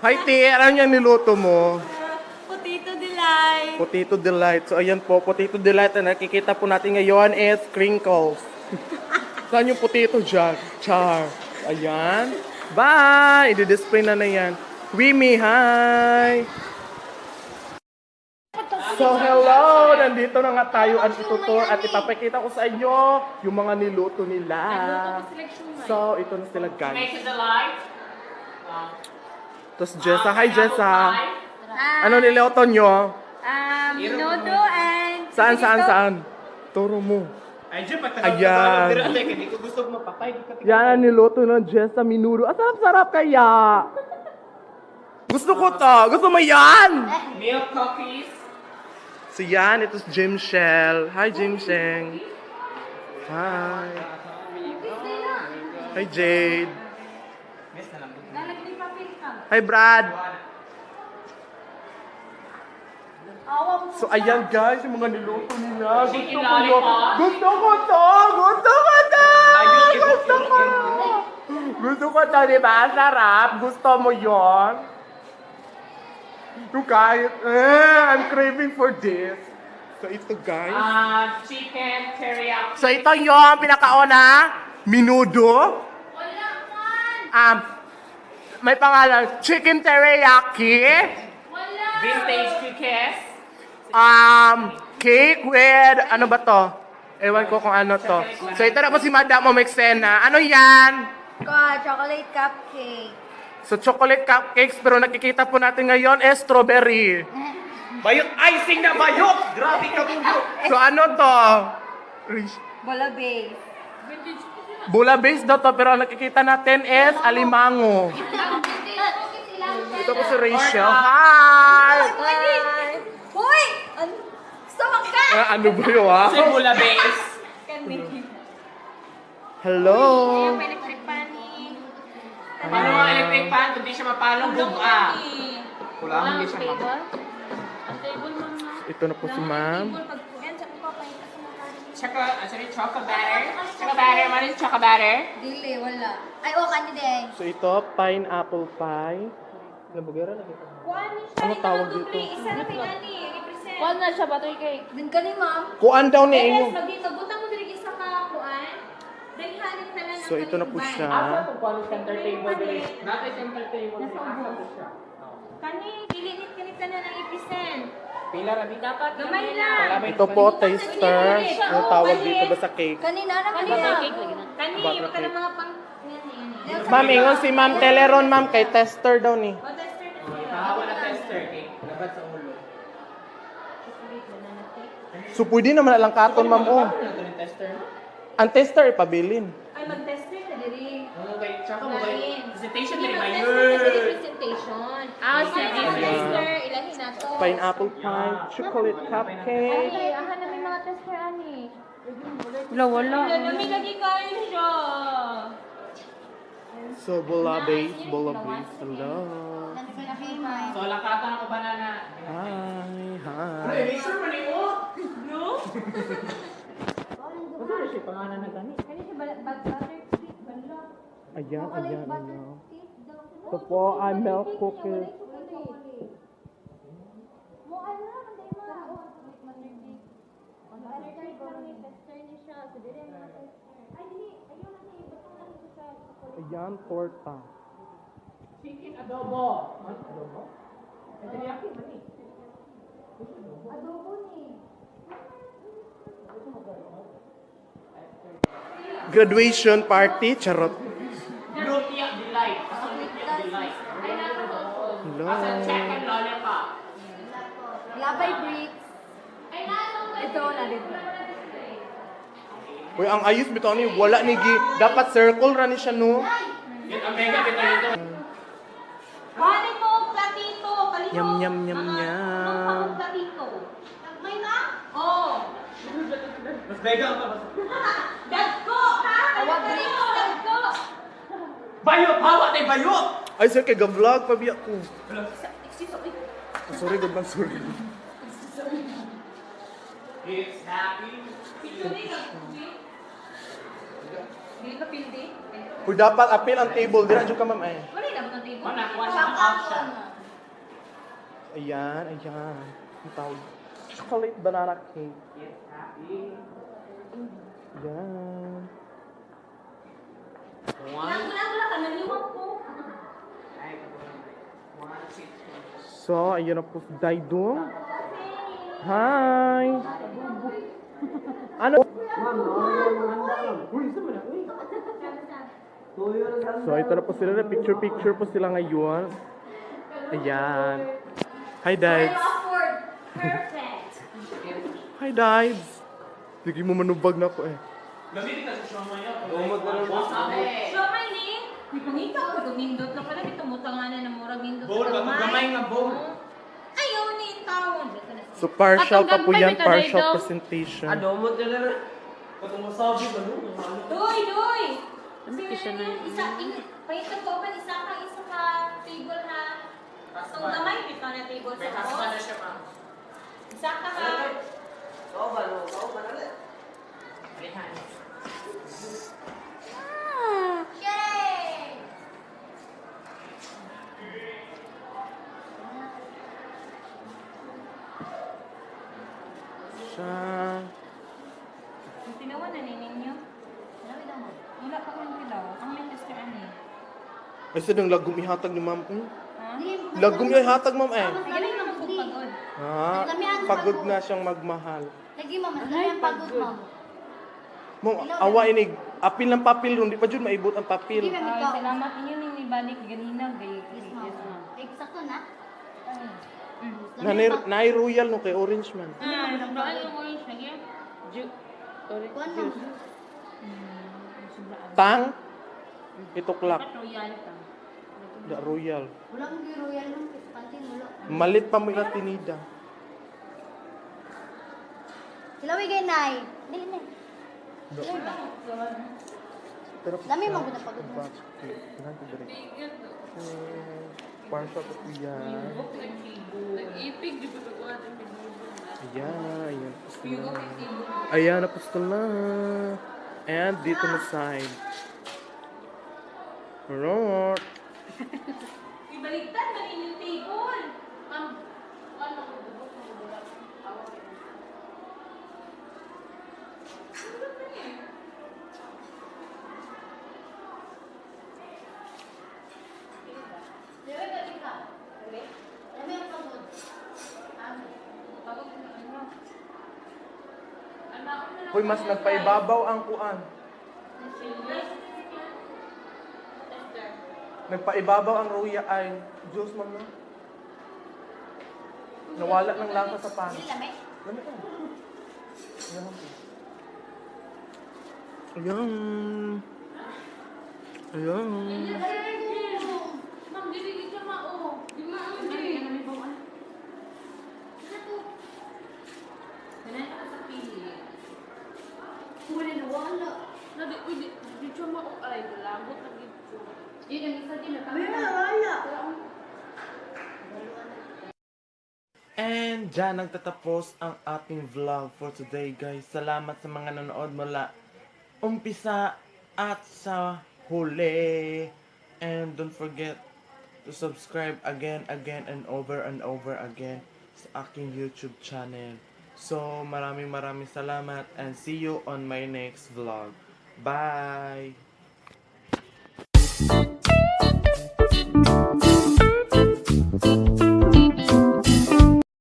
Hi, T. Ano yung niluto mo? Potato delight. Potato delight. So, ayan po, potato delight na nakikita po natin ngayon is crinkles. Saan yung potato dyan? Char. Ayan. Bye! I-display na na yan. Wimi, hi! So, hello! Nandito na nga tayo at itutur at ipapakita ko sa inyo yung mga niluto nila. So, ito na sila, guys. Make it delight. Tapos Jessa. Hi, Jessa! Ano niluto nyo? Menudo and Saan, saan, saan? Turo mo. Ay, Jeff, Ayan. Hindi ko gusto mapatay. Di ka Yan ang niluto ng Jessa Minuro. Ang sarap-sarap kaya! Gusto ko to! Gusto mo yan! Milk cookies. So yan, ito si Jim Shell. Hi, Jim Sheng. Hi. Hi, Jade. Hi, Brad. So ayan guys, yung mga niluto nila. Gusto ko yun. Gusto ko to! Gusto ko to! Gusto ko! Gusto ko to, di ba? Sarap. Gusto mo yon? You guys, eh, I'm craving for this. So ito guys. Chicken teriyaki. So ito yung pinakauna, minudo. Wala man. May pangalan, chicken teriyaki. Wala. Vintage cookies. Cake with, ano ba to? Ewan ko kung ano to. So ito na po si Madam Omexena. Ano yan? Chocolate cupcake. So chocolate cupcakes, pero nakikita po natin ngayon eh, strawberry. Bayot! Icing na bayot! Grabe ka buyo! So ano to? Bola base. Bula base daw to, pero ang nakikita natin is alimango. Ito po si Rachel. Hi! Hi! Hoy! Sawag ka! Ah, ano ba yun ah? Kasi mula base. Hello! Electric pan ni. Paano mga electric pan? Kung di siya mapalong, buga. Kulang hindi siya mapalong. Ang table, mama. Ito na po si ma'am. Choco, sorry, choco batter. Choco batter. What is choco batter? Dili, wala. Ay, oh, kani din. So ito, pineapple pie. Ano tawag dito? Isa na pinani, represent. Kuan na siya, butter cake. Din kani, ma'am. Kuan daw ni Yes, inyo. magbutang mo diri isa ka kuan. Daghanin na lang. So ito na po siya. Kung paano center table dili? Nasa center table dili. Asa po siya? Kani, dili nit kani tanan ang i-present. Pila ra bi dapat. Gamay lang. Ito po, taster. Ano tawag dito ba sa cake? Kani na na Butter cake lagi na. Kani, Butter baka cake. mga pang Ma'am, ingon si Ma'am Teleron, ma'am, kay tester daw ni. O, tester na siya. Tahawa na tester cake. Labat sa ulo. So pwede naman na lang katon, ma'am, oh. Ano na yung tester? Ang tester, ipabilin. Ay, mag-tester na diri. Oo, kay tsaka mo kay presentation Hindi, dili ba mag-tester na diri yun? presentation. Ah, sige. Tester, ilahin na to. Pineapple pie, chocolate cupcake. Ay, aha na may mga tester ani. Wala, wala. Wala na may lagi kayo siya. So, bola base, bola base. Hello. So lakatan ako banana. Hi, hi. Eraser man nimo. No? Ano siya pangalan na gani? Kani siya butter cake, bala. Ayan, ayan, ayan. Ito po ay milk cookies. Mo ano na man dai ma. Butter cake. Butter cake lang ni tester ni siya. So diri ang mga tester. Ay dili, ayaw na ni batong lang ito sa chocolate. Ayan, torta. Chicken adobo. Ano adobo? Ay, teriyaki man ni. Adobo ni. Graduation party, charot. Lumpia delight. Asa lumpia delight? Ay nako. Hello. Asa chicken lollipop? Labay bricks. Ay nako. Ito na dito. Uy, ang ayos bitaw ni wala ni gi. Dapat circle ra ni siya no. Yun ang mega bitaw dito. Kuhanin mo og platito, palihog. Yum, yum, yum, Mga yum. tulong pa og platito. May na? Oh. Mas mega ang tabas. Dagko ha. Awa bricks. Dagko. Bayot! Hawa tayo bayot! Ay sir, kay ga-vlog pa biya ko. Oh, sorry, good man, sorry. It's happy. Dili ka pildi? Uy, dapat apil ang table. Dira jud ka ma'am ay. Wala na ba table? Ma'am, nakuha siya ng off siya. Ayan, ayan. Ang tawag. Chocolate banana cake. Yes, happy. Ayan. One. Wala ka, naliwang ko. Ay, one, six, one. So, ayan na po si Daidong. Hi! Ano? So, ito na po sila. Picture-picture po sila ngayon. Ayan. Hi, Dives. Perfect. Hi, Dives. Sige mo manubag na ako eh. Gamitin ka sa siomay yun. Siomay ni, may pangita ko itong nindot na pala, may tumutang na na murag nindot. Bowl ba? Itong gamay nga bowl. Ayaw ni tawon. So, partial Atong pa po gamay, yan. may taday Partial daw. presentation. Doy, doy! Ano siya na Isa, pahitag ko open, isa ka table ha. So, gamay, pito na table May sa kasma na boss. siya, ma'am. Isa ka ha. Alihan. Yay! Siya. Tinawan na ninyo. Wala pa kong tilaw. Ang may tester ani. Ay, sa nang lagom ihatag ni ma'am. Ha? Lagom yung ihatag, ma'am eh. Ay, galing naman kong pagod. Ha? Pagod na siyang magmahal. Lagi mo, mas lami ang pagod mo. Ma'am, awa inig. Apil ng papel ron. Di pa dyan maibot ang papel. Hindi, ma'am, Ay, ikaw. salamat ninyo ning nibalik ganina gay. Yes, ma'am. Eksakto na. Nanay, nay royal no kay orange man. Ah, sobrang yung orange lagi. Orange Kuan, ma'am. juice. Tang. Ituklak. Royal ka. Da royal. Wala mong royal ma'am, kasi pantin wala. Malit pa mo ila tinida. Sila way gay nay. Dili na. Pero Lami man gud ang pagod mo. Partial pa po yan. Nag-ipig, di ba nagawa ng Ayan, ayan. Tapos na. Ayan, tapos na. And dito na side. Alright. Ibaligtad man inyong table. Ma'am, ano ko bubok mo bubok? Lami ka ka. Lami ang pagod. Pagod na ano. Hoy, mas nagpaibabaw ang kuan. Nagpaibabaw ang roya ay juice ma'am no. Nawala ng lasa sa pan. Dili lami. Lami ka. Ayan. Ayan. Ayan. Ma'am, dili gid siya mao. Di mao di. Ganun ka sa pili. Wala na wala. Na di uy, di di siya mao ay lagot na gid ko. Yun ang isa din. Wala. And dyan nagtatapos ang ating vlog for today, guys. Salamat sa mga nanood mula umpisa at sa huli. And don't forget to subscribe again, again, and over again sa aking YouTube channel. So, maraming maraming salamat and see you on my next vlog. Bye!